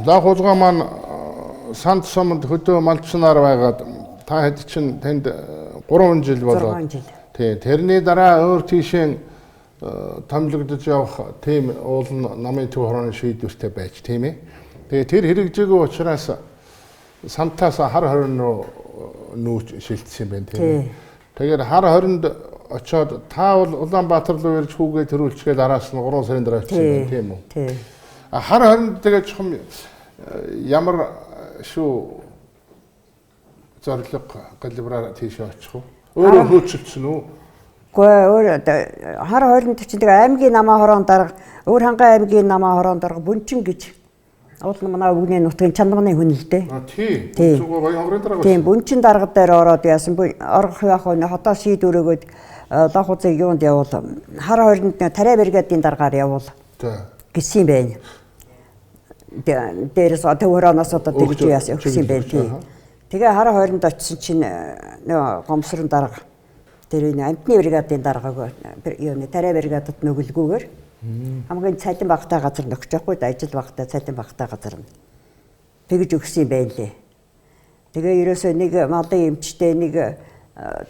Лахузга маань санд суманд хөдөө малчнаар байгаад та хэд чинь танд 3 жил болоод 6 жил. Тий, тэрний дараа өөр тийшээ томилогдож явах тийм уул нь намын төв хорооны шийдвэртэй байж, тийм ээ. Тэгээ тэр хэрэгжээгүй учраас сантаас хар хорин руу нүүж шилжсэн юм байна, тийм ээ. Тэгэхээр хар хоринд очоод та бол Улаанбаатар руу ирж хүүгээ төрүүлчихээд араас нь 3 сарын дараа очсон юм байна, тийм үү? Тий. Хар хоринд тэгээ чухам ямар шүү зорилго галибраар тийшээ очих уу? Өөрөө хөөцөлдсөн үү? Үгүй, өөр хар хоринд чинь тэгээ аймгийн намаа хороон дарга, Өвөр хангай аймгийн намаа хороон дарга Бүнчин гэж уул манай өвгний нутгийн Чандманы хүн л дээ. А тий. Зүгөө Баян хонгорын дарга. Тийм, Бүнчин дарга дээр ороод яасан орох яах вэ? Хотоо шийдвэр өгөөд Лохузыг юунд явуул? Хар хоринд тариа бригадын даргаар явуул. За. Гэсэн юм байна. Дээрээс төв хорооноос одоо тэгж яасан өгсөн юм байна, тий. Тэгээ хар хоринд очисон чинь нөгөө гомсрон дарга тэр энэ амтны бригадын даргааг юуны тариа бригадад нүгэлгүйгээр хамгийн цалин багтай газар нөхч явахгүй, ажил багтай цалин багтай газар нь тэгж өгсөн юм байна лээ. Тэгээ ерөөсөө нэг малын эмчтэй, нэг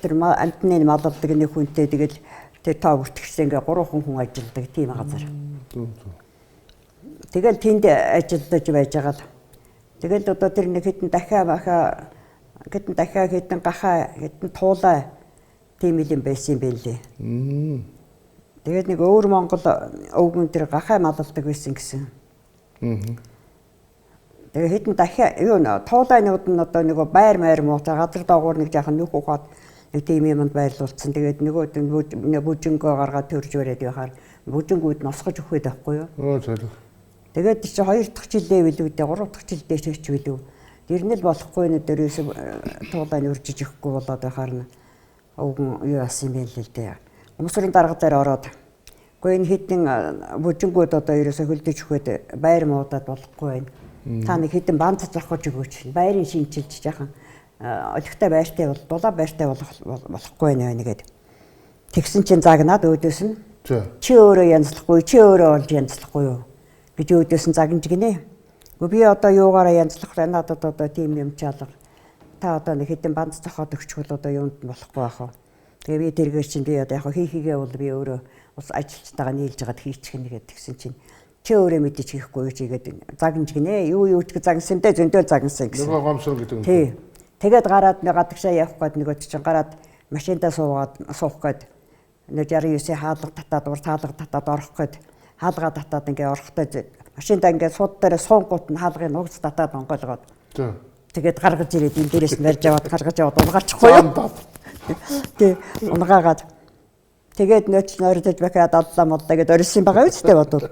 тэр амтны малладаг нэг хүнтэй, тэгэл тэр тоо бүртгэжсэн ингээ 3 хүн ажилладаг тийм газар. Тэгэл тэнд ажиллаж байж байгаа л. Тэгэл одоо тэр нэг хэдэн дахиа баха хэдэн дахиа хэдэн гахаа хэдэн туулай тийм юм байсан юм байна лээ. Тэгээд нэг өвөр Монгол өвгөн тэр гахаа малладаг байсан гэсэн. Тэгээ хэдэн дахиа юу туулайнууд нь одоо нөгөө байр майр муутай газар доогуур нэг жаахан нүх ухаад нэг тийм юмд байрлуулсан. Тэгээд нөгөө бүжингөө гаргаад төрж бариад явахаар бүжингүүд нь осгож өгөх байхгүй юу? Өө зөв. Тэгээд чи 2 дахь жилдээ билүү дээ 3 дахь жилдээ ч билүү. Тэр нь л болохгүй нэ дөрөөс туулайн үржиж өгөхгүй болоод байхаар нь өвгөн юу яасан юм бэ л дээ. Өмсрөн дарга дээр ороод үгүй энэ хэдэн бүжингүүд одоо ерөөсө хөлдөж өгөхөд байр муудаад болохгүй байна. Та нэг хэдэн банц зохиож өгөөч. Байрын шинчилж жаахан олигтой байртай бол дулаа байртай болохгүй байна гэгээд. Тэгсэн чинь загнаад өөдөөс нь чи өөрөө янзлахгүй, чи өөрөө олж янзлахгүй юу гэж өөдөөс нь загнаж гинэ. Үгүй би одоо юугаараа янзлах вэ? Надад одоо тийм юм чалга. Та одоо нэг хэдэн банц зохиод өгчвөл одоо юунд нь болохгүй байх вэ? Тэгээ би тэргээр чинь би одоо яг хийхийгээ бол би өөрөө ус ажилчтайгаа нийлж хагаад хийчих нэ гэдэг тэгсэн чинь чи өөрөө мэдээж хийхгүй чи гээд загнаж гинэ. Юу ч загнасан дэ зөндөө загнасан гэсэн. Нөгөө гомсор гэдэг юм. Тий. Тэгээд гараад нэг гадагшаа явах гээд нөгөө чинь гараад машиндаа суугаад суух гээд нэг 69-ийн хаалга татаад урд хаалга татаад орох гээд хаалга татаад ингээ орохдоо машиндаа ингээ сууд дээр суунгууд нь хаалгын нугц татаад онгойлгоод. Тэгээд гаргаж ирээд энэ дээрээс нь барьж аваад гаргаж аваад унгаачихгүй юу? Тий, унгаагаад. Тэгээд нөөц нойрдож бахиад аллаа моллаа гэдээ орилсан байгаа үстэй бодвол.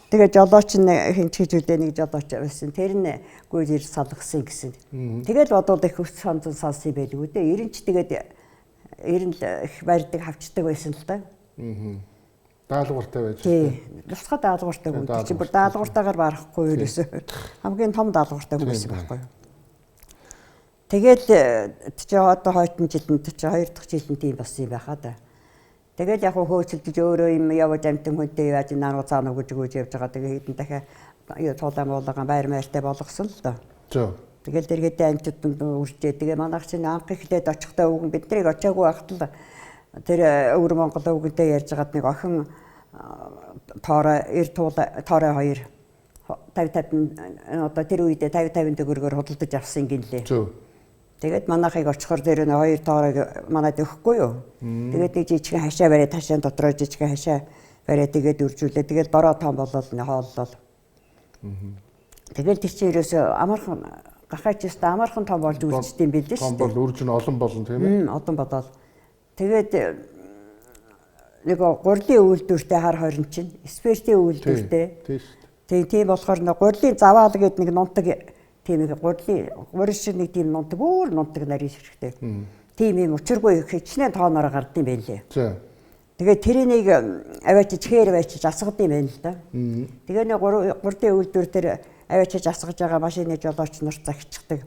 Тэгээд жолооч нь хинч гэж үлээ нэг жолооч байсан. Тэр нь гүйж ирж салгасан гэсэн. Тэгээд бодвол их өс сонзон салсан байлгүй дээ. Эрен ч тэгээд эрен л их барьдаг хавчдаг байсан л да. Даалгавартай байж. Тий. Тусгай даалгавартай хүн. Чи бүр даалгавартайгаар барахгүй ерөөсөө. Хамгийн том даалгавартай хүн байсан байхгүй юу? Тэгэл чи одоо хойтон жилд чи 2 дахь жилд тийм болсон юм байхаа да. Тэгэл яг хөөцөлдөж өөрөө юм яваж амтан хүнтэй яаж наа цаана өгж өгөөж явж байгаа. Тэгээ хэдэн дахиад туулаа муулаагаан байр майртай болгосон л доо. Зөв. Тэгэл тэр хэдэн амтд үржээ. Тэгээ манайх чинь анх эхлээд очихдоо өвгөн бид нарыг очиагүй байхад л тэр өвөр Монгол өвгөнтэй ярьж байгаад нэг охин тоорой эр туулаа тоорой 2 50 50 одоо тэр үедээ 50 50 төгрөгөөр худалдаж авсан гинлээ. Зөв. Тэгээд манайхыг очихоор тэр нэг хоёр тооройг манад өгөхгүй юу. Тэгээд нэг жижигхэн хашаа бариад хашаан дотроо жижигхэн хашаа бариад тэгээд үржүүлээ. Тэгээд бороо том болол нэг хооллол. Тэгэл тэр чинь ерөөсөө амархан гахаач өстө амархан том болж үрждэг юм билээ шүү дээ. Том бол үрж нь олон болно тийм ээ. Олон болол. Тэгээд нэг гурлын үйлдвэртэй хар хорин чинь спиртийн үйлдвэртэй. Тийм шүү дээ. Тийм, тийм болохоор нэг гурлын заваал гэдэг нэг нунтаг тийм нэг гурлын гурил шиг нэг тийм нунтаг өөр нунтаг нарийн ширхтэй. Тийм юм учиргүй хичнээн тооноор гардыг юм байлээ. За. Тэгээд тэрнийг аваачиж хээр аваачиж асгад юм байна л да. Тэгээ нэг гурлын үйлдвэр дээр аваачиж асгаж байгаа машины жолооч нар загчихдаг.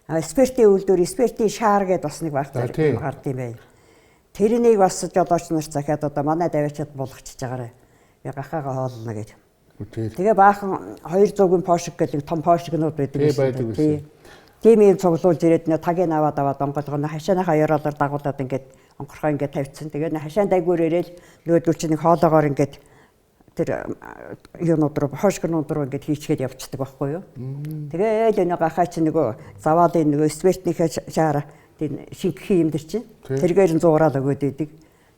Спиртийн үйлдвэр, спиртийн шаар гэдээ бас нэг гард юм байна. Тэрнийг бас жолооч нар захиад одоо манайд аваачаад булгачихж байгаарэ. Би гахаага хоолно гэж. Тэгээ баахан 200-ын пошиг гэдэг том пошигнууд байдаг байсан. Тийм юм цуглуулж ирээд нэ тагийг аваад аваад онгойлгоно хашааныхаа ёроолоор дагуулад ингээд онгорхоо ингээд тавьчихсан. Тэгээ хашаан дайгуур ирээл нөгөөдөл чинь нэг хоолоогоор ингээд тэр юунууд руу хошигнууд руу ингээд хийчгээд явцдаг байхгүй юу. Тэгээл энэ гахаа чинь нөгөө заваалын нөгөө спиртнийхээ шаар тийм шингэхэн юм дэр чинь тэргээр нь зуураад өгөөд идэг.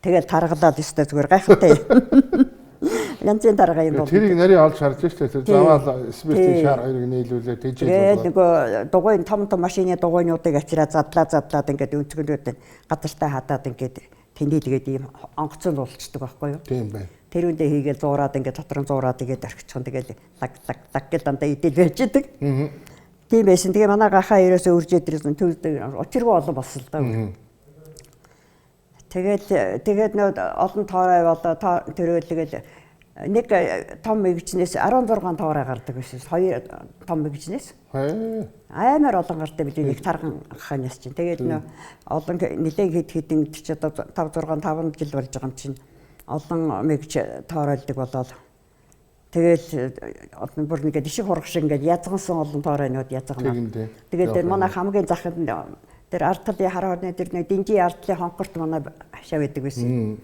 Тэгэл таргалаад өстой зүгээр гайхалтай. Янзын дарга юм бол. Тэрийг нарийн олж харж штэ тэр заваал спиртийн шаар хоёрыг нийлүүлээд тэжээж. Тэгэл нөгөө дугуйн том том машины дугуйнуудыг авчираа задлаад ингээд өнцгөнүүд газартаа хадаад ингээд тэнийдгээд ийм онгоцон болчдөг байхгүй юу? Тийм байна. Тэр үндэ хийгээл зуураад ингээд дотор нь зуураад ингээд орхичихон тэгэл лаг лаг лаг гэл дандаа идэл байж идэг. Тийм байсан. Тэгээ манай гахаа ерөөсөө үржээд ирсэн төвд учиргүй олон болсон л даа. Тэгээд нөө олон тоорой болоо төрөөлгөл нэг том мэгжнээс 16 тоорой гардаг байсан. Хоёр том мэгжнээс. Амар олон гардаг билээ нэг тарган ханаас чинь. Тэгээд нөө олон нэлээд хэд хэдэн чи одоо 5 6 5 жил болж байгаа юм чинь олон мэгж тооройлдог болоод тэгэл олон бүр ингээд ишиг хураг шиг ингээд язгансан олон тооройнууд язгана. Тэгээд тэр манай хамгийн захад тэр ард талын хар хорны тэр нэг динжи ард талын хонхорт манай хашаа байдаг байсан.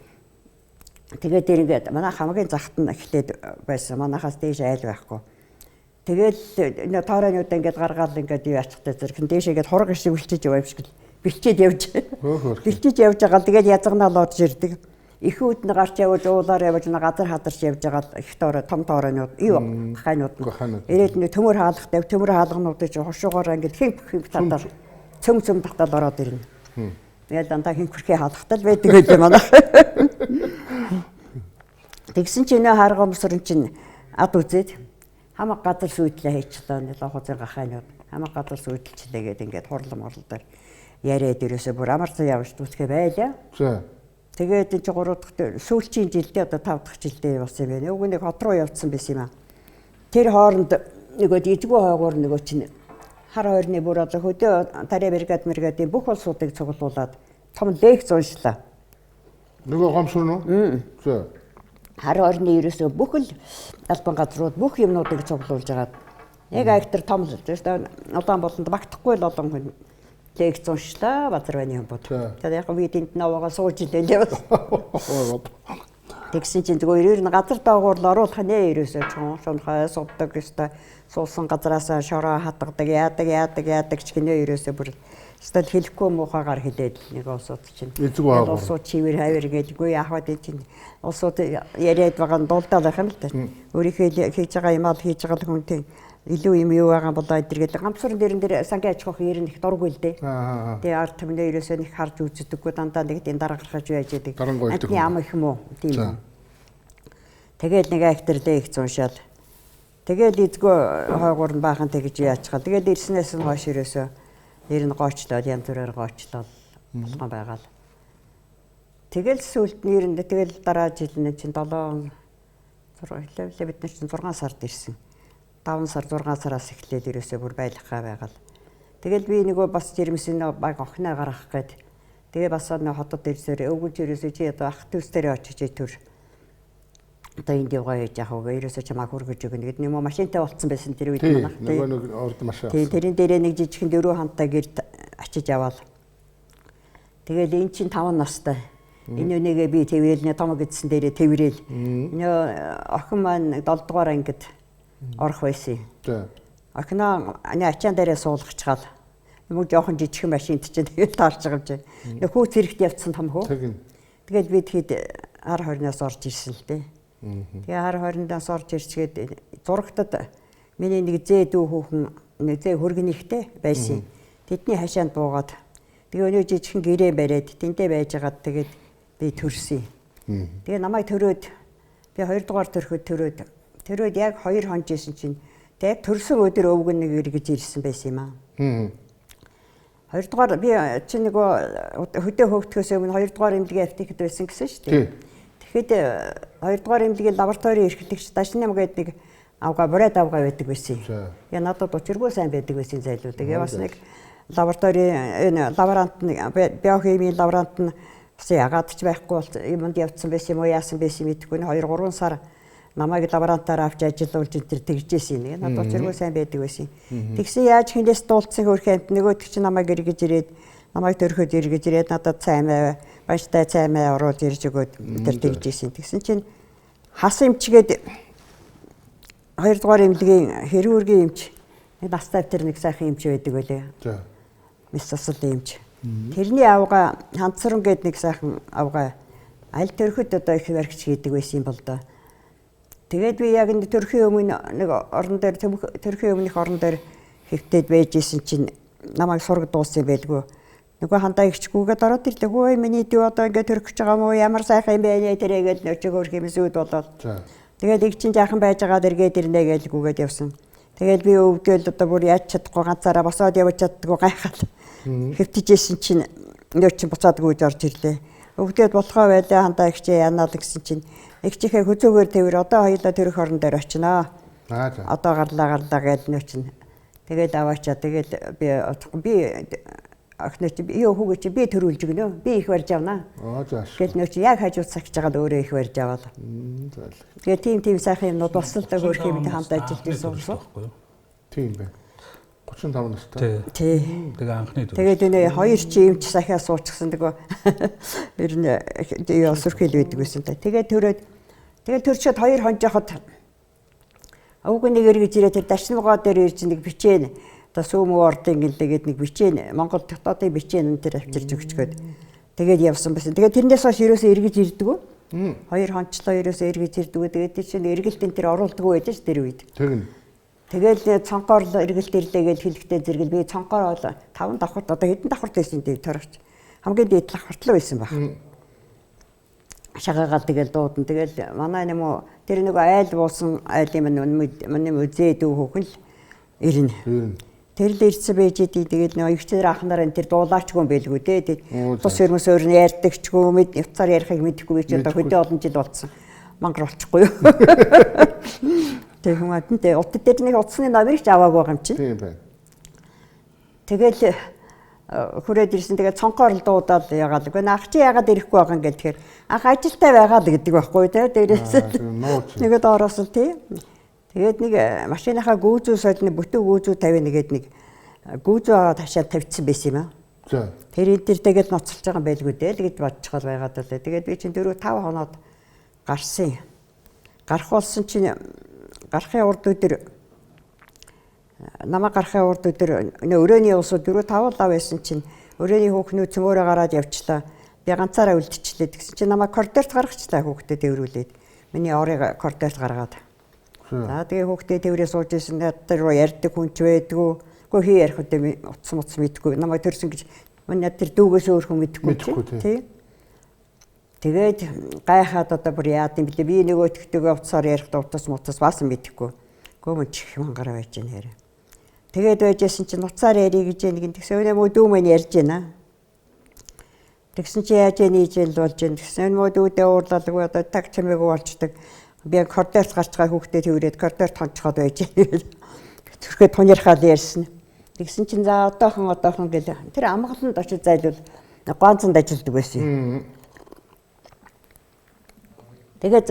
Тэгээд тэр ингээд манай хамгийн захад нь эхлээд байсан. Манайхаас дээш айл байхгүй. Тэгэл нэ тооройнууд ингээд гаргаал ингээд юу яачихтай зэрэг дээш ингээд хураг шиг үлчиж яваа юм шиг бэлчээд явж. Бэлчиж явж байгаа л тэгэл язганаа лоодж ирдэг. Эхүүд нь гарч явж уулаар явж нэг газар хадарч явж байгаа их тоорой том тооройнууд юу гахайнууд нь ирээд нэг төмөр хаалгатай төмөр хаалгануудыг чи хошуугоор ингээд хинх хинх татал цөм цөм татал ороод ирнэ. Тэгэл дандаа хинх хөрхий хаалгатай л байдаг байлээ манайх. Тэгсэн чинь нэ харган мөсрөн чинь ад үзээд хамаг газар сүйтлээ хийчлээ нэг лохозын гахайнууд хамаг газар сүйтлчлээ гээд ингээд хурлам хурлаар яриад ерөөсөө бүр амар зан явж дүүцгээ байлаа. За. Тэгээд энэ чи 3 дахь сүүлчийн жилдээ одоо 5 дахь жилдээ болсон юм байна. Уг нэг хот руу явцсан байсан юм аа. Тэр хооронд нөгөө ижгүү хойгуур нөгөө чинь хар хойрны бүр одоо хөдөө тарай бригад мэргэдийн бүх улсуудыг цуглуулад том лекц уншлаа. Нөгөө гомшрон уу? За. Хар хойрны ерөөсөө бүх л албан газрууд бүх юмнуудыг цуглуулж агаад яг актер том л улаан болонд багтахгүй л олон хүн лекц уншлаа Базарваны хамбод. Тэгээд яг би тэнд наваагаа сууж илээ бас. Тэгсэн чинь зүгээр ер нь газар доогуур л оруулах нэ ерөөсөө чун шунхай сувдаг өстой суусан газараасаа шороо хатгадаг яадаг яадаг яадаг ч гинэ ерөөсөө бүр өстой хэлэхгүй муухайгаар хэлээд л нэг улсууд чинь. Улсууд чивэр хавэр гэлгүй яах вэ чинь улсууд яриад байгаа нь дулдаал байх юм л да. Өөрийнхөө хийж байгаа юм аа хийж байгаа хүнтэй илүү юм юу байгаа болоо эдэргээл гамсрын дэрэн дээр сангийн аж ахуйн ер нь их дургүй л дээ. Тэгээ ард түмнээ ерөөсөө нэг харж үздэггүй дандаа нэг тийм дараа гаргаж яаж яадаг. Амтны ам их юм уу? Тийм. Тэгэл нэг актерлээ их зуншаал. Тэгэл эзгөө хойгуур нь баахан тэгж яачгаал. Тэгэл ирснээс нь хойш ерөөсөө ер нь гоочлол янз бүрээр гоочлол болгон байгаа л. Тэгэл сүлд нь ер нь тэгэл дараа жил нь чинь 7 6 бид нар чинь 6 сард ирсэн. 5 сар 6 сараас эхлээл ерөөсөө бүр байлгахаа байгаал. Тэгэл би нөгөө бас жирэмсэн баг охиноо гаргах гээд тэгээ бас нэг хотод ирсээр өвгөнч ерөөсөө чи одоо ах дүүс дээрээ очиж төр. Одоо энд явгаа хийж яах вэ? Ерөөсөө чамайг хүргэж өгнө гэд нэг машинтай болцсон байсан тэр үед манайх. Нөгөө нэг урд машин. Тийм тэрэн дээрээ нэг жижигхэн дөрөв хантай гэрд очиж аваал. Тэгэл эн чинь 5 настай. Энэ үнийгээ би тэврэл нэ том гэдсэн дээрээ тэврэл. Нөө охин маань 7 дугаар ангид орох байсан. За. Охиноо аны ачаан дээрээ суулгачгаал. Мөн жоохон жижигхэн машинд чинь тэгэл таарч байгаа юм чи. Нөх хүү цэрэгт явцсан том хүү. Тэгэл би тэгэхэд хар хорноос орж ирсэн л дээ. Тэгээ хар хорноос орж ирчгээд зурагтад миний нэг зээ дүү хүүхэн нэг зээ хөргөнийхтэй байсан. Тэдний хашаанд буугаад тэгээ өнөө жижигхэн гэрээ бариад тэндээ байжгаад тэгээд би төрсөн. Тэгээ намайг төрөөд би 2 дугаар төрөхөд төрөөд яг 2 хонж исэн чинь тэг төрсөн өдөр өвгөн нэг эргэж ирсэн байсан юм аа. 2 дугаар би чи нөгөө хөдөө хөөгдөхөөс өмнө 2 дугаар эмнэлгийн аптект байсан гэсэн шүү дээ. Тэгэхэд 2 дугаар эмнэлгийн лабораторийн эрхлэгч Дашнам гэдэг нэг авгаа бурайд авгаа байдаг байсан. Я надад учиргүй сайн байдаг байсан зайлуу. Тэгээ бас нэг лабораторийн энэ лаборант нь биохимийн лаборант нь бас ягаад ч байхгүй юмд явцсан байсан юм уу яасан байсан мэдэхгүй 2 3 сар Намайг лаборантаар авч ажиллуулж энэ төр тэгжээс юм. Надад учиргүй сайн байдаг байсан. Тэгсэн яаж хинээс дуулцсан хөрх амт нөгөөдөг чинь намайг эргэж ирээд намайг төрөхөд эргэж ирээд надад цаймаа баяртай цаймаа оруулж ирж өгөөд тэр тэгжээс юм. Тэгсэн чинь хас эмчгээд 2 дугаар эмнэлгийн хэрүүргийн эмч настай тэр нэг сайхан эмч байдаг байлээ. За. Мэс засал эмч. Тэрний авгаа ханцран гээд нэг сайхан авгаа аль төрөхөд одоо их баригч хийдэг байсан юм бол доо. Тэгээд би яг энэ төрхийн өмнө нэг орон дээр төрхийн өмнөх орон дээр хэвтээд байж исэн чинь намайг сураг дууссан байлгүй. Нөгөө хандаа ихчгүйгээд ороод ирлээ. Хөөе миний дүү одоо ингээд төрөх гэж байгаа юм уу? Ямар сайхан юм бэ тэрэ гэж нөчөг хөрх юм сүд болоод. Тэгээд их чинь жаахан байж байгаа дэргээд ирнэ гэж гүгээд явсан. Тэгээд би өвдөөл одоо бүр яаж чадахгүй ганцаараа босоод явж чаддгүй гайхал. Хэвтэж исэн чинь нөө чинь буцаад гүйж орж ирлээ. Өвдөд болохоо байлаа хандаа ихчээ яанаа л гэсэн чинь эгчийнхээ хөзөөгөр тэрвэр одоо хоёулаа төрөх орон дээр очиноо. Одоо гарлаа гэж нөө чинь. Тэгэл аваачаа тэгэл би охиноо чи би хүүгээ чи би төрүүлж өгнө. Би их барьж авнаа. Гэл нөө чи яг хажууд сагч байгаа л өөрөө их барьж аваад. Тэгээ тийм сайхан юмнууд болсон л да хөөрх юм хамт ажиллаж байсан юм. Тийм байна. 35 настай. Тий. Тэгээ анхны төрөл. Тэгээд нэ хоёр чи эмч сахиа суучихсан нөгөө ер нь юу сүрхэл байдаг байсан та. Тэгээд төрөөд тэгээд төрчөөд хоёр хонжоход өвгөн нэг эргэж ирээ тэр дашнамгаа дээр ирж нэг бичээн одоо сүүмүү ордын гэлээгээд нэг бичээн Монгол дотоодын бичээн энэ тэр авчирч өгчгөөд тэгээд явсан байсан. Тэгээд тэрнээс хойш ерөөсөө эргэж ирдэггүй. Хоёр хончлоо ерөөсөө эргэж ирдэггүй. Тэгээд тэр чинь эргэлтэн тэр оруулдаггүй байж ш тэр үед. Тэгнь. Тэгэл цонхоор эргэлт ирлээ гэж хэлэхдээ зэрэгэл би цонхоор бол 5 давхарт одоо хэдэн давхарт байсан дээ торогч. Хамгийн дээд давхарт л байсан баг. Шагаагаал тэгэл дуудан тэгэл манай нэм үү тэр нэг айл буусан айлын миний үзээ дүү хүүхэн л ирнэ. Тэр л ирсэн байж идэв тэгэл нөө ихчээр ах нар энэ тэр дуулаачгүй юм байлгүй дээ. Тус хүмүүс өөр нь ярьдагчгүй мэд явцаар ярихыг мэдэхгүй би чи одоо хөдөө олон жил болцсон. Мангар болчихгүй юу. Тэг юм аа тэнтэй утад дээр нэг утасны номерыг ч аваагүй байгаа юм чи. Тийм байна. Тэгэл хүрээд ирсэн тэгээд цонхоор л дуудаад ягаал. Үгүй ах чи яагаад ирэхгүй байгаа юм гээл тэгэхээр ах ажилтай байгаа л гэдэг байхгүй тий. Дээрээс нэг доороос л тий. Тэгээд нэг машиныхаа гүүзүү солины бүтэн гүүзүү 51 гээд нэг гүүзүү аваад хашаа тавьчихсан байсан юм аа. За. Тэр энэ төр тэгэл ноцолж байгаа юм байлгүй дээ л гэж бодчихол байгаад лээ. Тэгээд би чинь 4 5 хоноод гарсан. Гарах болсон чинь гарахын урд өдөр намайг гарахын урд өдөр нөө өрөөний улсууд 4 5 лав байсан чинь өрөөний хүүхнүүд цөмөөрөө гараад явчлаа. Би ганцаараа үлдчихлээ. Тэгсэн чинь намайг коридорт гаргачлаа хүүхдэд дэврүүлээд. Миний орыг коридорт гаргаад. За тэгээ хүүхдээ тэврээ сууж исэн над руу ярьдаг хүн ч байдгүй. Үгүй хий ярих үдэ утас муц мэдгүй. Намайг төрсөн гэж миний тэр дүүгээс өөр хүн мэдэхгүй тий. Тэгээд гайхаад одоо бүр яад юм бэлээ. Би нөгөө тэгтэйгээ утсаар ярихдаа утас мутас баасан мэдэхгүй. Гөө мөн чих мангараа байж гэнэ хэрэг. Тэгээд байжсэн чинь утсаар ярий гэж нэг тэгсэн өнөө мөө дүү мань ярьж байна. Тэгсэн чи яаж яа нийжэл болж гэн. Тэгсэн мөө дүүдээ уурлалгүй одоо таг чимээгүй болчдөг. Би коридорт гарч байгаа хүүхдээ тэрврээд коридорт хонцоход байж гэнэ. Төрхөө тунярхаал ярьсан. Тэгсэн чинь за одоохон гэл тэр амгаланд очиж зайлвал ганцанд ажилдаг байсан юм. Тэгээд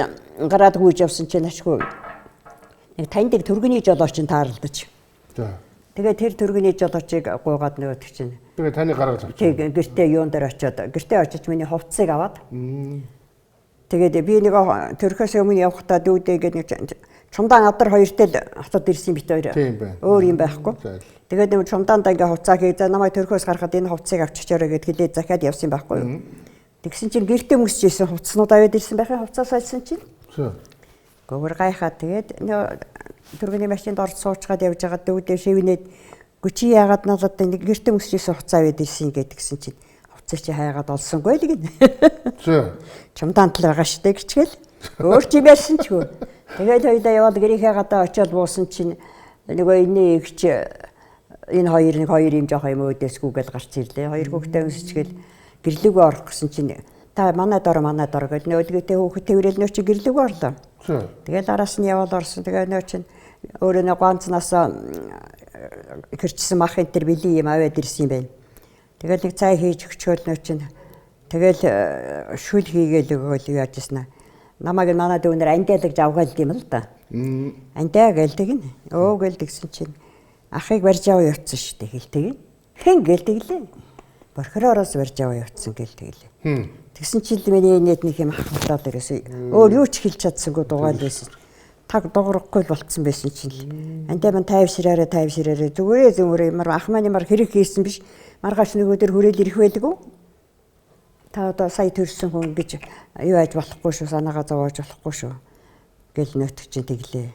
гараад гүйж явсан чинь ашгүй нэг таньдаг төргөний жолооч нь тааралдаж. За. Тэгээд тэр төргөний жолоочийг гуйгаад нөгөөдөг чинь. Тэгээд таны гаргаж авчих. Тэг гэртээ юун дээр очиод гэртээ очиж миний хувцсыг аваад. Тэгээд би нэг төрхөөс өмнө явахдаа дүүдээ гээд нэг чумдаан адар хоёртой л хотод ирсэн бит хоёр. Тийм байна. Өөр юм байхгүй. Тэгээд нэг чумдаанд ингээ хувцаа хий за намайг төрхөөс гарахад энэ хувцсыг авчичоорой гэд хэлээд захиад явсан байхгүй юу. Тэгсэн чинь гэртээ өмсөж исэн хувцснууд аваад ирсэн байхын хувцас сольсон чинь. Гөвөр гайхаад тэгээд түргэний машинд орж суучгаад явж байгаа дүүдээ шивнээд гү чи яагаад надад энэ гэртээ өмсөж исэн хувцас аваад ирсэн гэдгсэн чинь хувцас чи хайгаад олсонгүй л гин. Чумдаан тал байгаа штэ гिचгээл өөр чи ярьсан ч гүү. Тэгэл хоёлаа яваад гэрийнхээ гадаа очиод буусан чинь нөгөө энэний эгч энэ хоёр нэг хоёр юм жоох юм өөдөөсгүй гэл гарч ирлээ. Хоёр хүүхдээ өмсөжгээл гэрлэгөө орох гэсэн чинь та манай дор гэл нөөлгөтэй хүүхэд тэрэл нөө чи гэрлэгөө орлоо. Тэгэл араас нь яваал орсон. Тэгээ нөө чинь өөрөө нөө ганцнаас хэрчсэн мах энэ төр бэлий юм аваад ирсэн юм байна. Тэгэл нэг цай хийж өгчөөл нөө чинь тэгэл шүл хийгээл өгөөл яаж яснаа. Намайг манай дүүнэр андиалаг авгаалд юм л да. Андиа гэлдэг нь. Өө гэлдэгсэн чинь ахыг барьж аваа явцсан шүү дээ хэлдэг нь. Хэн гэлдэг лээ. Борхороороос барьж аваа явцсан гэлдэг лээ. Тэгсэн чинь л миний инээд нэг юм хахлаад ирсэн. Өөр юу ч хэлж чадсангүй дугаал байсан. Таг дуурахгүй болцсон байсан чинь л. Андиа мань тайвшираарэ тайвшираарэ зүгээрээ зүгээрээ мар ах маань мар хэрэг хийсэн биш. Маргааш нөгөө дээр хүрээл ирэх байлгүй. Та одоо сая төрсөн хүн гэж юу яаж болохгүй шүү, санаагаа зовоож болохгүй шүү гэл нөтөг чинь тэглээ.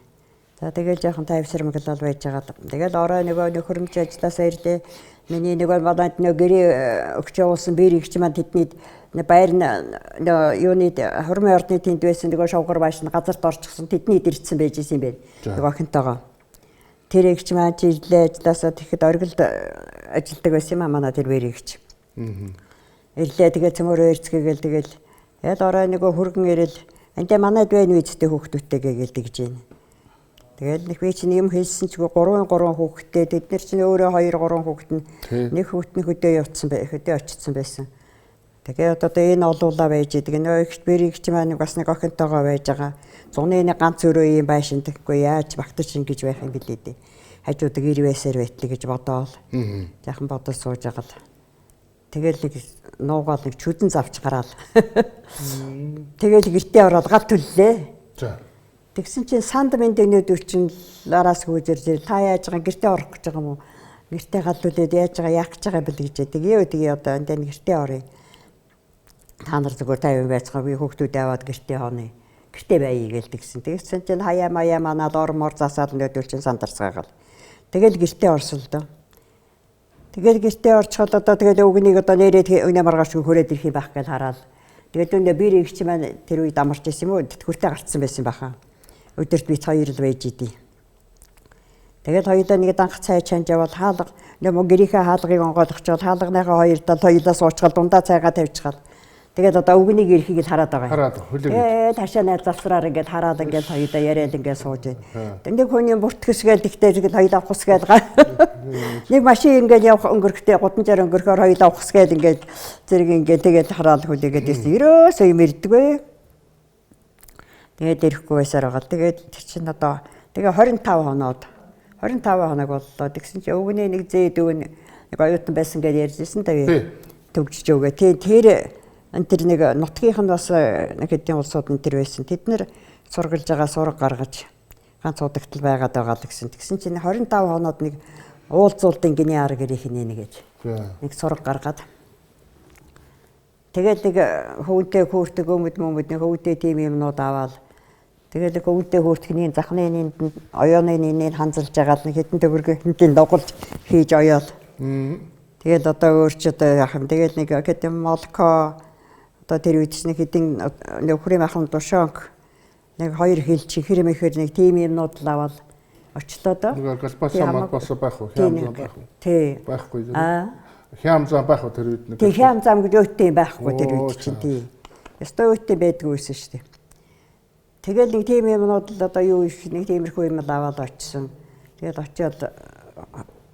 За тэгэл жоохон тайвширмаглал байж байгаа л. Тэгэл орой нөгөө нөхөрмж ажилласаа ирлээ. Миний нөгөө манад нөгөө гэрээ өгч явуулсан бэр игч маань тэдний байр нөгөө юуны хурмын ордны тэнд байсан нөгөө шовгор бааш нь газарт орчихсон тэдний ирсэн байж исэн юм байна. Нөгөө охинтойгоо. Тэр игч маань чи ирлээ ажилласаа тэгэхэд оргилд ажилдаг байсан юм а манай тэр бэр игч. Ирлээ тэгээ цөмөрөө ирцгээгээл тэгэл ял орой нөгөө хүргэн ирэл андаа манайд байна үсттэй хүүхдүүдтэй гээл тэгж байна. Тэгэл нэг би чинь юм хэлсэн чигүй 3 3 хүүхэдтэй тэд нар чинь өөрөө 2 3 хүүхэд нь нэг хүүхэд нь хөдөө явцсан бай хөдөө очсон байсан. Тэгээ одоо энэ олуулаа байж идэг. Нөө ихт бэрийг чи маань бас нэг охинтойгоо байж байгаа. Зуны нэг ганц өрөө юм байшин тэгэхгүй яаж багтаж ингэж байх юм бэлээ дээ. Хажуудаг ирвэсээр байтлаа гэж бодоол. Жахан бодож сууж байгаа л. Тэгэл нэг нуугаал нэг чүдэн завч гараал. Тэгэл гэртээ ороод гал түллээ. За. Тэгсэн чинь санд мэндэнүүд чинь араас хөөж ирж та яаж байгаа гэртээ орох гэж байгаа юм уу? Гэртээ гал түлээд яаж байгаа яах гэж байгаа юм бэл гэж. Тэгээ тэгээ одоо энэ гэртээ оръё. Та нар зүгээр 50 байцгаа би хүүхдүүдээ аваад гэртээ хооно. Гэртээ байя гээл тэгсэн. Тэгсэн чинь хаяа маяа манаад ор мор засаад нөдөл чинь сандарцгаагаал. Тэгэл гэртээ орсон л доо. Тэгэл гэртээ орчиход одоо тэгэл өвгнийг одоо нэрээд өнөө маргааш хүрээд ирэх юм байх гэж хараал. Тэгэл өнөө бэр игч маань тэр үед амарч ирсэн юм уу? Тэтгэвртэй гарцсан байсан баха. Өдөрт би хоёр л байж идэв. Тэгэл хоёулаа нэг данх цай чанж явал хаалга нөмө гэрийнхээ хаалгыг онгойлгочвол хаалганыхаа хоёр тал хоёулаа суучгаал дундаа цайгаа тавьчихал. Тэгээд одоо өвгнийг ирэхийг л хараад байгаа. Хараад хүлээгээд. Тэгэл хашаа найз завсраар ингээд хараад ингээд хоёулаа яриад ингээд сууж байна. Нэг хүний бүртгэсгээл тэгтээ тэгэл хоёулаа ухасгээл га. Нэг машин ингээд явах өнгөрөхтэй гудамжаар өнгөрөхөөр хоёулаа ухасгээл ингээд зэрэг ингээд тэгэл хараад хүлээгээд байсан. Ерөөсөө юм ирдэггүй. Тэгээд ирэхгүй байсаар байгаа. Тэгээд тэр чинь одоо тэгээ 25 хоноод 25 хоног боллоо. Тэгсэн чинь өвгөний нэг зээ дүү нэг оюутан байсан гэж ярьжсэн да би. Төгжиж өгөө. Тий тэр энэ тэр нэг нутгийнх нь бас нэг хэдийн улсууд энэ тэр байсан. Тэд нэр сургалж байгаа сураг гаргаж ганц удагтал байгаад байгаа л гэсэн. Тэгсэн чинь 25 хоноод нэг уулзуултын гинэ арга гэрийнх нь нэ гэж. Нэг сураг гаргаад. Тэгэл нэг хөвөнтэй хөөртөг өмд мөмөд нэг хөвөнтэй тийм юмнууд аваад тэгэл хөвөнтэй хөөртгний захны нэнд оёоны нэнийг ханзалж байгаа л нэг хэдэн төгрөгийн догулж хийж оёол. Тэгэл одоо өөр ч одоо яах юм. Тэгэл нэг хэдэн молко одоо тэр үед чинь хэдэн нөхрийн ахын душонг нэг хоёр хил чихэр мэхэр нэг тийм юмнууд л аваад очлоо доо. Нэг галбаса малбаса байх уу? Хям зам байх уу? Тий. Байхгүй. Хям зам байх уу тэр үед нэг? Тий, хям зам гэж өөттэй байхгүй тэр үед чинь тий. Ёстой өөттэй байдгүй байсан шүү дээ. Тэгэл нэг тийм юмнууд л одоо юу их нэг тиймэрхүү юм л аваад очсон. Тэгэл очиод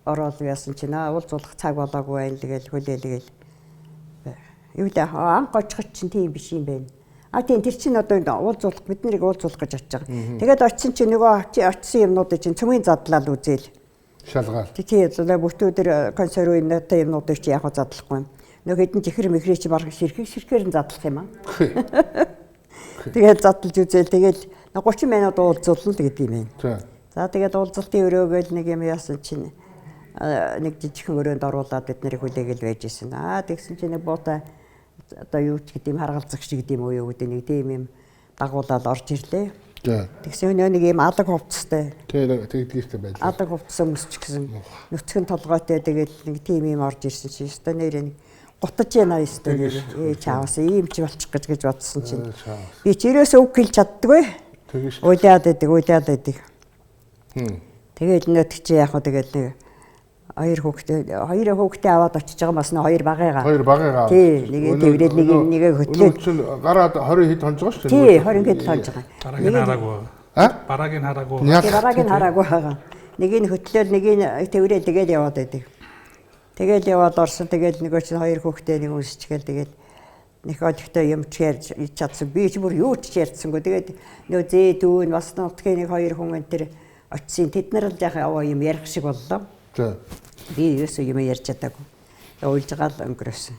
ороод яасан чинь уулзуулах цаг болоогүй байх тэгэл хүлээлгээл. Юу л анх очиход чинь тийм биш юм байна. А тийм тэр чинь одоо уулзуулах бид нарыг уулзуулах гэж очиж байгаа. Тэгээд очисон чинь нөгөө очисон юмнуудыг чинь цөмийн задлал үзээл. Шалгаал. Тий, бүтэн өдөр консерв юмнуудтай юмнуудыг чи яг задлахгүй юм. Нөгөө хэдэн чихэр мэхрээ чи бараг ширхэг ширхээр нь задлах юм аа. Тэгээд задлж үзээл тэгэл 30 минут уулзуулна л гэдэг юм байна. За тэгээд уулзалтын өрөөгөл нэг юм яасан чинь нэг жижигхэн өрөөнд оруулаад бид нарыг хүлээгээл байж исэн. Аа тэгсэн чинь нэг буутай одоо юу ч гэдэг юм харгалзагч гэдэг юм уу юу гэдэг нэг тийм юм дагуулаад орж ирлээ. Тэгсэн өнөө нэг юм алаг хувцастай. Тий, тэгдэгтэй байлаа. Алаг хувцас өмсч гисэн. Нүцгэн толгойтой тэгэл нэг тийм юм орж ирсэн чинь ёстой нэр нэг гутаж яана ёстой нэр. Чаавас ийм ч болчих гэж гэж бодсон чинь. Би ч ерөөсөө үг хэлж чаддаггүй. Уйлаад байдаг, уйлаад байдаг. Тэгэл нөт чи яг хөө тэгэл нэг хоёр хүүхдээ аваад очиж байгаа бас нэг хоёр багыгаа. Хоёр багыгаа. Тий, нэг тэврээд нэг нэгэ хөтлөөд. Чинь гараад 20 хэд хонж байгаа шүү дээ. Тий, 20 хэд хонж байгаа. Барааг нь хараагүй. Барааг нь хараагүй. Барааг нь хараагүй байгаа. Нэг нь хөтлөөл, нэг нь тэврээд тэгэл яваад байдаг. Тэгэл яваад орсон. Тэгэл нөгөө чинь хоёр хүүхдээ нэг өсчихгээл тэгэл Нэг олигтой юм ч ярьж чадсан. Би ч бүр юу ч ярьсангүй. Тэгээд нөө зээ дүүн бас нутгийн нэг хоёр хүн энэ төр очисон. Тэд нар л яхаа аваа юм ярих шиг боллоо. За. Би ерөөсөө юм ярьж чадаагүй. Уйлж байгаа л өнгөрөөсөн.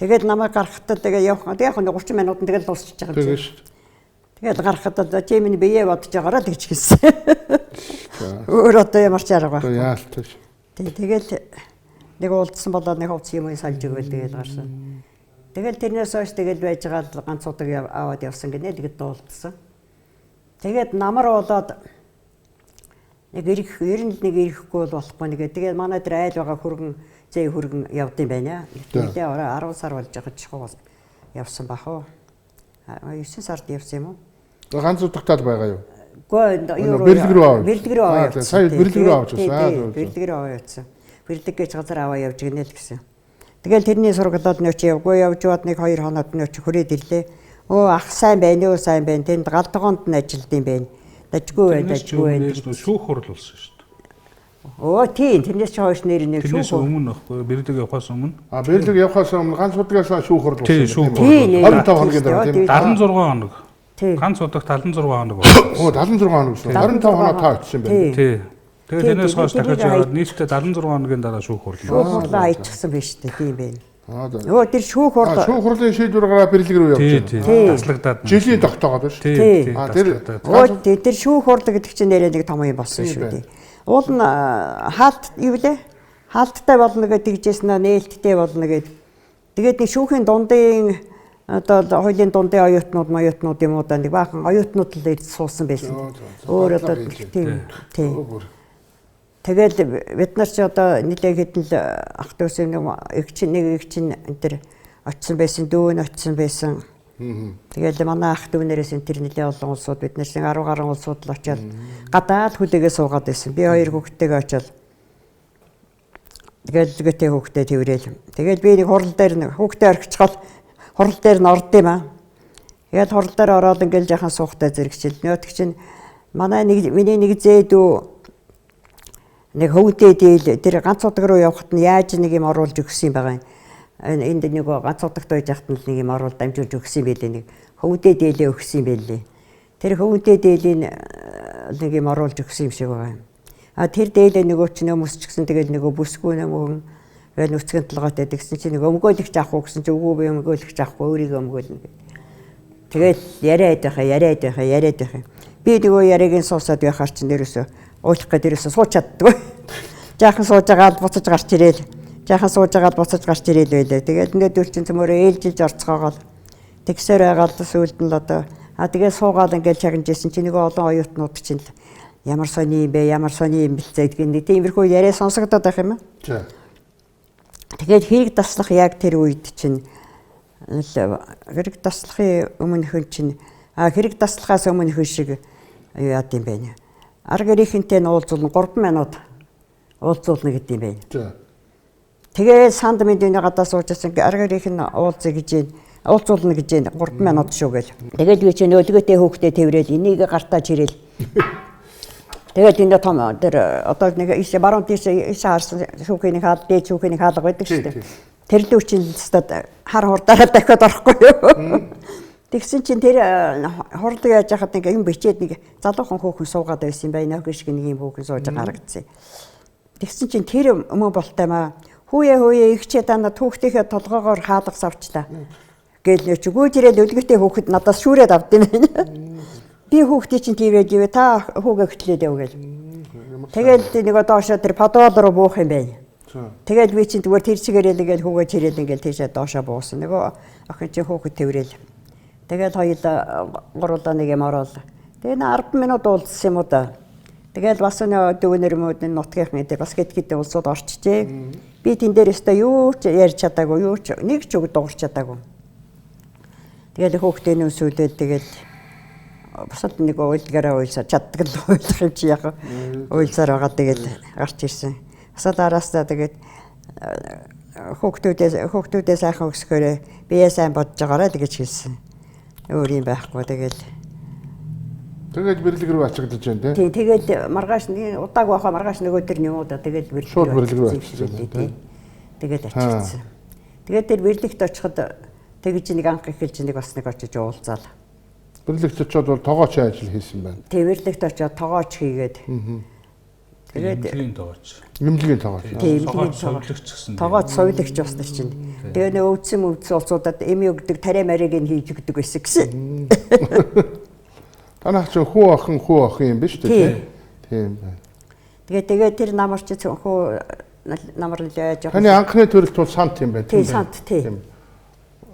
Тэгээд намайг гаргахтаа тэгээ явах. Тэгээд яг 30 минутанд тэгэл дуусчих байгаа юм чи. Тэгээд гаргахад л чи миний бие бодож байгаараа л гэж хэлсэн. Өөр одоо ямар ч арга байхгүй. Яалтаж. Тэгэл нэг уулзсан болоод нэг хувцас юм сольж өгөөл тэгэл гарсан. Тэгэл тэрнээс хойш тэгэл байж байгаа л ганц удаг аваад явсан гинэ л гэд дуулдсан. Тэгээд намар болоод нэг ирэх ер нь л нэг ирэхгүй бол болохгүй нэгэ. Тэгээд манай дээр айл байгаа хөргөн зээ хөргөн явд юм байна. Нэлээ 10 сар болж байгаа чухал явсан бах уу. 9 сард явсан юм уу? Ганц удагтаа л байгаа юу? Үгүй юу Бэрлэг рүү аваад. Бэрлэг рүү аваад. Сая бэрлэг рүү авч байсан. Бэрлэг рүү аваад явсан. Бэрлэг гэж газар аваа явж гинэ л гэсэн. Тэгэл тэрний сургалаад нөөч явгүй явж бод нэг 2 хоноод нөөч хүрээд ирлээ. Өө ах сайн байна уу сайн байна. Тэнд гал тогоонд нь ажилд юм байна. Дажгүй байна, дажгүй байна. Шүүх хурал болсон шүү дээ. Өө тийм тэрнээс ч хойш нэр нэг шүүх. Тэрнээс өмнө байхгүй бэрлэг явахаас өмнө. А бэрлэг явахаас өмнө ганц удагаас шүүх хурал болсон. Тийм шүүх хурал. 25 хоногийн дараа тийм. 76 хоног. Ганц удагт 76 хоног болсон. Өө 76 хоног гэсэн. 25 хоноо та очсон байна. Тийм. Тэгээд тэрнээс хойш дахиж яваад нийтдээ 76 хоногийн дараа шүүх хурал. Шүүх хурлаа хайчихсан байж тээ тийм байна. Өө тэр шүүх хурал. Шүүх хурлын шийдвэр гараа бэрлэг рүү явж байна. Тийм. Таслагдаад. Жилийн тогтоогоод байна шүү. Тийм. Тэр өө тэр шүүх хурал гэдэг чинь нэрээ нэг том юм болсон шүү дээ. Уул нь хаалт юу лээ? Хаалттай болно гэдэг тэгжсэн аа нээлттэй болно гэд. Тэгээд нэг шүүхийн дундын одоо хуулийн дундын оюутнууд, моюутнууд юм уу да нэг баахан оюутнууд л ирж суусан байсан. Өөр одоо тийм. Тийм. Тэгэл бид нар ч одоо нэлээ хэдэн л ах дүүс нэг эгч нэг энэ төр очсон байсан, дүү нь очсон байсан. Тэгэл манай ах дүүнэрээс энэ төр нэлээ олон улсууд бид нар 10 гаруй улсууд л очиад гадаа л хүлээгээ суугаад байсан. Би хоёр хүүхэдтэйгээ очиад тэгэл лүгэтэй хүүхдээ тэрвэл. Тэгэл би нэг хурал дээр нэг хүүхдээ орхичгоол хурал дээр нь орд юм аа. Тэгэл хурал дээр ороод ингээл жахан суухтай зэрэгчил. Нөтг чинь манай нэг миний нэг зээ дүү нэг хөвдөө дээл тэр ганц удаг руу явахад нь яаж нэг юм оруулж өгсөн юм байгаа юм. Энд нэг ганц удагт байж хахад нь нэг юм оруулж дамжуулж өгсөн юм байлээ нэг хөвдөө дээлээ өгсөн юм байлээ. Тэр хөвдөө дээлийн нэг юм оруулж өгсөн юм шиг байгаа юм. А тэр дээлээ нөгөө ч нөмөс ч гэсэн тэгэл нөгөө бүсгүй нөмөн тэгэл нүцгэн толгойтой тэгсэн чинь нэг өмгөөлөгч авах уу гэсэн чинь үгүй би өмгөөлөгч авахгүй өөрийгөө өмгөөлнө гэх. Тэгэл яриад байх. Би нөгөө яриаг нь суусаад байхаар чинь нэрөөсөө уулах гээд ерөөсөө сууч чаддгүй. Жаахан сууж агаад буцаж гарч ирээл. Жаахан сууж агаад буцаж гарч ирээл байлаа. Тэгэл өнөөдөр чинь цөмөрөө ээлжилж орцгоогоол. Тэгсээр байгаал сүүлд нь л одоо тэгээ суугаал ингээл чагнажсэн чинь нөгөө олон оюутнууд чинь л ямар сони юм бэ, ямар сони юм бэлцээ гэдэг нэг тиймэрхүү яриа сонсогдоод байх юм аа. За. Тэгээд хэрэг таслах яг тэр үед чинь хэрэг таслахын өмнөхөн чинь хэрэг таслахаас өмнөхөн шиг яад юм бэ? Ар гэрийнхэнтэй нь уулзуулна 3 минут уулзуулна гэдэг юм байна. За. Тэгээд санд мэдээний гадаа суужсэн ар гэрийнх нь уулзъя гэж байна. Уулзуулна гэж байна 3 минут шүү гэл. Тэгэл би чинь өлгөөтэй хөөхтэй тэрвэл энийг гартаа чирэл. Тэгэл энэ том тэр одоо нэг иш баруун тийш иш харсан шүүхийн хаал дээд шүүхийн хаалга байдаг шүү дээ. Тэр лүү чинь өстөд хар хурдаараа дахиад орохгүй юу. Тэгсэн чинь тэр хурлаг яаж яхад нэг юм бичээд нэг залуухан хөөхөн суугаад байсан юм байна. Охин шиг нэг юм хөөхөн сууж харагдсан. Тэгсэн чинь тэр өмөө болтой маа. Хүүе ихчээ та на түүхтийнхээ толгоогоор хаалга савчлаа. Гээл нэ чи гүйж ирээл өлгөтэй хөөхөд надаас шүүрээд авд юм байна. Би хүүхдээ чинь тийвээд ивэ та хүүгээ хөтлөөд яв гээл. Тэгэл нэг доошоо тэр подвол руу буух юм байна. Тэгэл би чинь зүгээр тэр чигээрэл ингээл хүүгээ чирээл ингээл тийшээ доошоо буусан. Нөгөө охин чинь хүүхэд тэрвэл. Тэгэл хоёулаа гурлаа нэг юм ороод. Тэгээ 10 минут уулзсан юм уу да. Тэгэл бас нэг дөвнөр мөд нутгийнхны дээр бас хэд хэдэн улсууд орчжээ. Би тэн дээр өстой юу ч ярьж чадаагүй, юу ч нэг ч үг дуурч чадаагүй. Тэгэл хүүхдээ нөөсүүлэл тэгэл бусад нэг уйлгараа уйлсаар чаддаг л уйлах юм чи яг уйлсаар байгаа тэгэл гарч ирсэн. Бусад араасаа тэгээд хүүхдүүдээ сайхан өсгөөрэй бие сайн бодож байгаарай л гэж хэлсэн. Өөр юм байхгүй тэгэл. Тэгээд бэрлэг рүү ачигдаж байна тий. Тэгэл маргааш удааг байхаа маргааш нөгөө төр юм уу да тэгэл бэрлэг рүү ачигдсан тий. Тэгэл ачигдсан. Тэгээд тэр бэрлэгт очиход Тэгж нэг анх эхэлж нэг бас нэг очиж уулзаал. Бирлэгт очиод бол тогооч ажил хийсэн байна. Тэг бирлэгт очиод тогооч хийгээд. Тэгээд эмнэлгийн тогооч. Эмнэлгийн тогооч. Тогооч сувилагч гэсэн. Тогооч сувилагч бас нар чинь. Тэгээ нэг өвдсөн улсуудад эми өгдөг тариа марийг нь хийж өгдөг байсан гэсэн. Танах чи хүү охин юм биш үү? Тийм байна. Тэгээ тэр намар чи хүү намар нэлээ жоохон. Таны анхны төрөлт бол сант юм байна. Тийм сант тийм.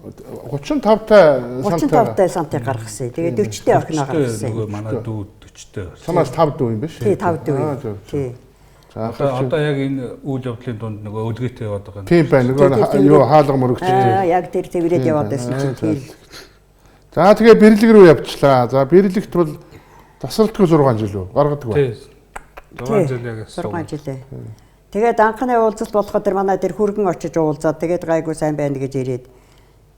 35 та 35 та сантыг гаргасан. Тэгээ 40 та охиноо гаргасан. Нөгөө манай дүү 40 та. Санаас 5 дүү юм биш үү? Тий 5 дүү. Тий. За одоо яг энэ үйл явдлын дунд нөгөө өлгийтэй яваад байгаа юм. Тийм байна. Нөгөө юу хаалга мөрөгч. Аа яг тэр тэрвэрэд яваад байсан чинь тийм. За тэгээ бирлэг рүү явчлаа. За бирлэгт бол тасралтгүй 6 жил үү? Гаргадаг ба. Тий. 6 жил яг 6 жилээ. Тэгээд анхны уулзалт болоход тэр манай тэр хүргэн очиж уулзаад тэгээд гайгүй сайн байна гэж ирээд.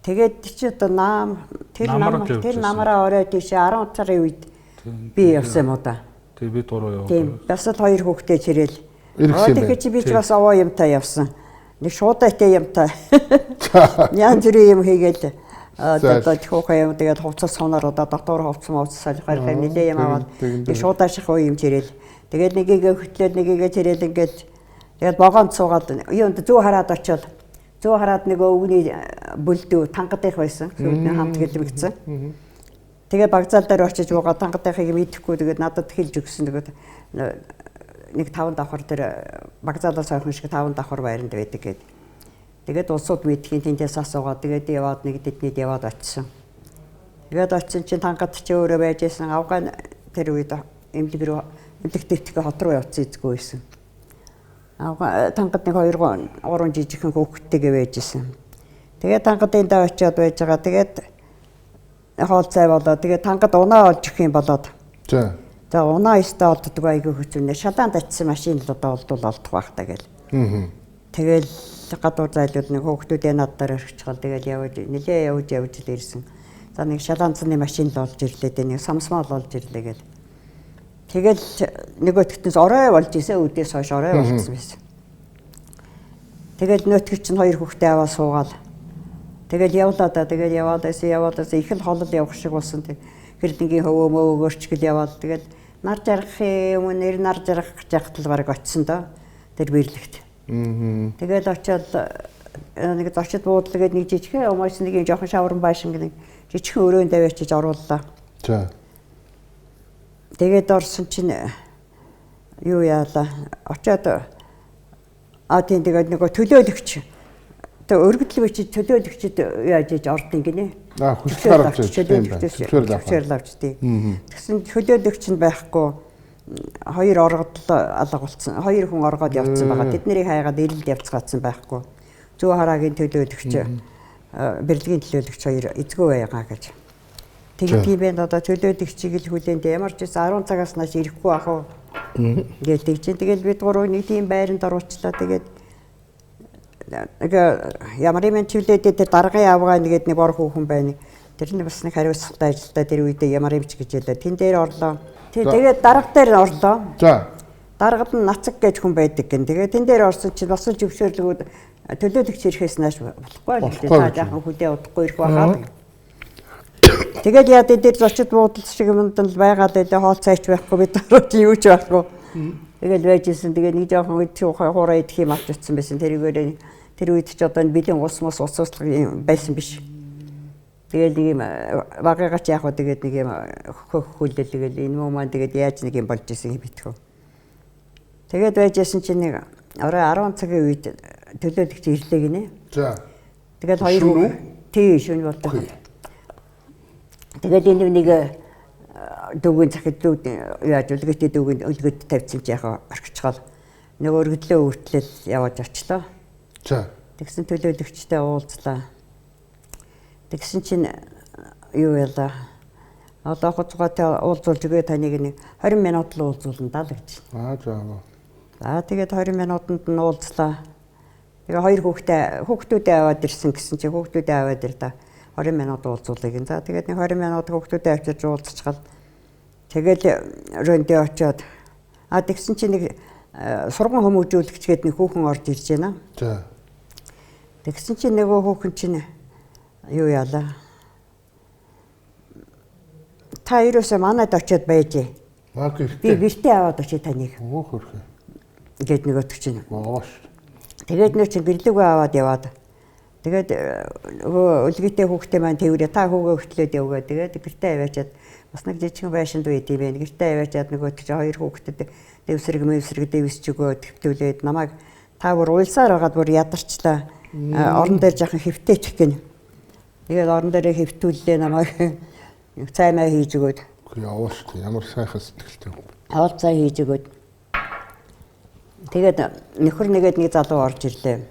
Тэгээд чи одоо наам тэр намраа орой тийшээ 10 сарын үед би явсан юм уу да. Тэг би дуруу яваа. Тийм. Бас л хоёр хүүхдээ чирэл. Тэгэхээр чи би ч бас овоо юмтай явсан. Нэг шуудайтай юмтай. Янз бүрийн юм хийгээл одоо хүүхэн юм тэгээд хувцас сунаар одоо дотоор хувцас мовцас солихоор нилээ юм аваад нэг шуудааших уу юм чирэл. Тэгээд нэгийг хөтлөөд нэгийг чирэл ингээл тэгээд вагонд суугаад юунд зүү хараад очиод зүү хараад нэг өвгөний бүлдүү тангадынх байсан. Сүүлд хамт гэлмэгдсэн. Тэгээ багзаал дээр очиж буугаад тангадынхыг мэдэхгүй тэгээд надад хэлж өгсөн. Тэгээд нэг 5 давхар дээр багзаалаас ойрхон шиг 5 давхар байранд байдаг гээд. Тэгээд улсууд мэдхийн тэндээс асуугаад тэгээд яваад нэг тэднийд яваад очисон. Тэгээд очисон чинь тангад чи өөрөө байж исэн. Авган тэр үед эмнэлэг рүү эмнэлэг дэвтгэх хот руу явцсан эзгүй байсан. Тангад нэг 2 3 жижигхэн хүүхэдтэйгээ байж исэн. Тэгээд тангадын даа очиод байж байгаа. Тэгээд хоол цай болоо. Тэгээд тангад унаа олж өгөх юм болоод. За. За унаа өстө олддог айгүй хэцүү нэ. Шалаанд очисон машин л одоо олдвол олдох байх та гэл. Тэгэл гадуур зайлуул нэг хүүхдүүдээ над дээр орхичгол тэгэл явж нилээ явж л ирсэн. За нэг шалаанцны машин л олж ирлээ дээ. Нэг самсмал олж ирлээ гэл. Тэгэл нөгөөтгтнээс орой болж исэн үдээс хойш орой болчихсон байсан. Тэгэл нөөтгч чинь хоёр хүүхдээ аваа суугаал. Тэгэл явлаа да. Тэгэл яваад байсан их л холол явах шиг болсон. Хэрлэнгийн хөвөө мөөгөрчгөл яваал. Тэгэл нар жаргахын өмнө нэр нар жаргах гэж яхад л бараг очисон доо. Тэр бирлэгт. Тэгэл очиод нэг зочид буудлаа гээд нэг жижигхэн өмөөс нэг юм жоохон шавран байшин нэг жижигхэн өрөөнд аваачиж орууллаа. За. Тэгээд орсон чинь юу яалаа. Очиод тийм тэгээд нөгөө төлөөлөгч. Тэгээ өргөдөл бичиж төлөөлөгчд яаж иж ордын гинэ. Аа хүсэл гаргаж төлөөлөгчөөр авч тий. Тэгсэн төлөөлөгч нь байхгүй хоёр оргодол алга болсон. Хоёр хүн оргоод явцсан байгаа. Тэд нарыг хайгаад ирэлд явцгаацсан байхгүй. Зүү хараагийн төлөөлөгч бэрлэгийн төлөөлөгч хоёр эзгүй байгаа гэж. Тэгдэг юм байна одоо төлөөлөгчийг л хүлээнд ямар ч байсан 10 цагаас нааш ирэхгүй ах уу. Ингээл тэгж. Тэгэл бид гурав нэг тийм байранд оруулчлаа. Тэгээд нэг ямар юм чивлээд тэр даргын авгаа нэгэд нэг бор хүүхэн байна. Тэр нь бас нэг хариуцлагатай ажилтаа тэр үедээ ямар юм ч гэж хэлээ. Тэн дээр орлоо. Тэгээд дарга дээр орлоо. За. Даргад нь нацаг гэж хүн байдаг гэн. Тэгээд тэн дээр орсон чинь бас л зөвшөөрлгүүд төлөөлөгч ирэхээс нааш болохгүй л дээ. Та жаахан хүлээ удахгүй ирэх байхаа. Тэгэл яа дээр зочид буудал шиг юмд л байгаа л байлаа. Хоол цайч байхгүй бид нарт юу ч байхгүй. Тэгэл байж исэн. Тэгээ нэг жоохон үед хуурай идэх юм авч утсан байсан. Тэрийгээр тэр үед ч одоо бэлэн ус мус усууслага юм байсан биш. Тэгэл нэг юм багыгач яах вэ тэгээд нэг юм хөх хүлээл тэгэл энэ муу маань тэгээд яаж нэг юм болж исэн юм битгүү. Тэгээд байж исэн чинь нэг орой 10 цагийн үед төлөөлөгч ирлээ гинэ. За. Тэгэл хоёр тий шөнө болдог. Тэгэл энэ нэг дүүгийн захид дүүд яаж үлгэтэй дүүгийн өлгөд тавьсан чи яхаа орхичгоол нөгөө өргөдлөө өвтлөл яваад очлоо. За. Тэгсэн төлөөлөгчтэй уулзлаа. Тэгсэн чинь юу ялаа. Одоо хуцгаатай уулзуулж өгөө таныг нэг 20 минут л уулзуулна даа л гэж. Аа за. За тэгээд 20 минутанд нь уулзлаа. Тэгээ хоёр хүүхдүүдээ аваад ирсэн гэсэн чинь хүүхдүүдээ аваад ир та 20 минут уулзуулъя гин. За тэгээд нэг 20 минут хүүхдүүдээ авчирч уулзчихвал тэгэл рөндөө очиод тэгсэн чинь нэг сурган хүмүүжүүлэгч гээд нэг хүүхэн орж ирж байна. За. Тэгсэн чинь нөгөө хүүхэн чинь Юу яалаа. Та ерөөсөө манад очиод байж. Би гэртээ аваад очие таныг. Өө хөрхөө. Гэт нөгөөтг чинь. Оош. Тэгээд нөө чинь гэрлэгөө аваад яваад. Тэгээд нөгөө өлгийтэй хүүхдээ маань тэрвэрээ та хүүгээ хөтлөөд явгаа. Тэгээд гэртээ аваачаад бас нэг жижигэн байшинд байд юм байна. Гэртээ аваачаад нөгөөтг чинь хоёр хүүхдэд дэвсрэг мэвсрэг дэвсч өгөөд хэвтүүлээд намайг та бүр уйлсаар байгаад бүр ядарчлаа. Орон дээр жаахан хэвтээчих гин. Тэгээд орон дээрээ хэвтүүллээ намайг. Цаймаа хийж өгөөд. Яваа шүү дээ. Ямар сайхан сэтгэлтэй юм. Хоол цай хийж өгөөд. Тэгээд нөхөр нэгэд нэг залуу орж ирлээ.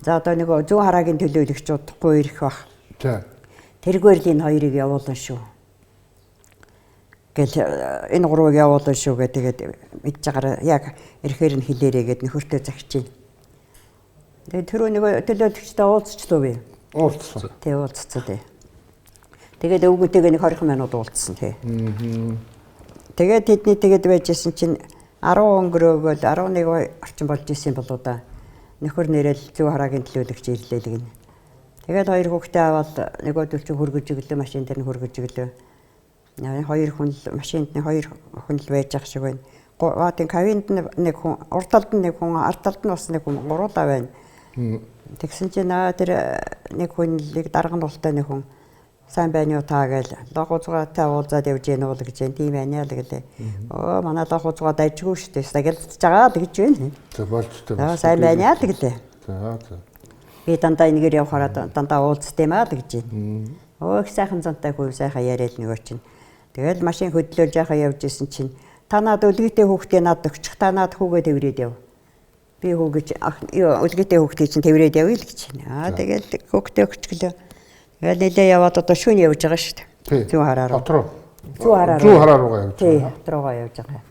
За одоо нөгөө зүүн хараагийн төлөөлөгч удахгүй ирэх бах. За. Тэргээр л энэ хоёрыг явуулна шүү. Гэл энэ гурвыг явуулна шүү гэ тэгээд мэдж байгаараа яг ирэхээр нь хэлээрэй гэд нөхөртөө загчийн. Тэгээд түрүү нөгөө төлөөлөгчтэй уулзчлаа би. Уулзсан. Тий уулзсан тий. Тэгээд өвгөнтэйгээ нэг 20 минут уулзсан тий. Тэгээд тэдний тэгээд байжсэн чинь 10 өнгөрөөгөл 11 орчим болж исэн болоо да. Нөхөр нэрэл зүү хараагийн төлөөлөгч ирлээ л гинэ. Тэгээд хоёр хүүхдээ аваад нөгөөдөл чинь хөргөж өглөө машин дээр нь хөргөж өглөө. Хоёр хүн л машинд нь хоёр хүн л байж ах шиг байна. Ватын кабинд нэг хүн, урд талд нь нэг хүн, ард талд нь бас нэг хүн гуруулаа байна. Тэгсэн чинь наа тэр нэг хүн л дарга нь ултай нэг хүн сайн байна уу та гээл лог узгаатай уулзаад явж гэнэ уу гэж байна. Тийм байна л гэлээ. Өө манай лог узгаа дайжгүй шүү дээ. Сагилцж байгаа л гэж байна. За болж таа. Сайн байна л гэлээ. За за. Би дандаа энэгээр явахаараа дандаа уулзт юм аа л гэж байна. Өө их сайхан зантай хүү сайхан яриад нөгөө чинь. Тэгэл машин хөдлөөл жаахан явж исэн чинь та над өлгийтэй хүүхдээ над өгчих. Та над хүүгээ тэврээд яв. Би хүүгээ өлгийтэй хүүхдээ чинь тэврээд явъя л гэж байна. Аа тэгэл хүүхдээ өгчглөө. Тэгэл нэлээ яваад одоо шөнө явж байгаа шүү дээ. Зүүн хараа руу. Хот руу. Зүүн хараа руу. Зүүн хараа руугаа явж байгаа. Тий, хот руугаа явж байгаа.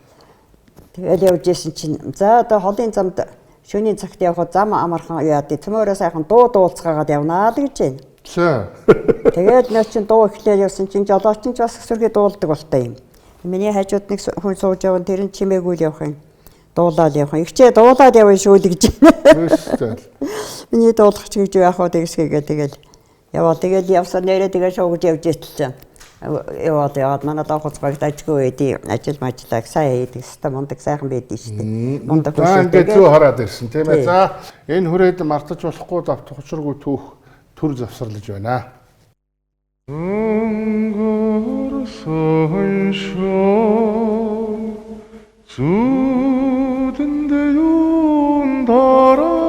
Тэгэл явж исэн чинь за одоо холын замд шөнийн цагт явхад зам амархан яа тий цөмөөрөө сайхан дуу дуулцгаагаад явнаа л гэж байна. За. Тэгэл нөө чинь дуу эхлээл явсан чинь жолооч чинь бас сүрхий дуулдаг болтой юм. Миний хажууд нэг хүн сууж явсан тэр нь чимээгүй л явах юм. Дуулаад явах юм. Игчээ дуулаад явна шүү л гэж байна. Миний дуулах чи гэж яах вэ тэгсгээгээ тэгэл яваа тэгэл явсан нэрээ тэгээ шуугж явж итэл. Яваад яваад манай лог хуцгааг дажгүй байдیں۔ Ажил мажлаа сайн хийдэг. Хэвээ мундаг сайхан байдیں шүү дээ. Мундаг хүн шүү дээ. Ингээд зүү хараад ирсэн тийм ээ. За энэ хүрээд мартаж болохгүй давтах учиргүй түүх төр завсарлаж байна. Өнгөрсөн шөн зүдэндээ юун дараа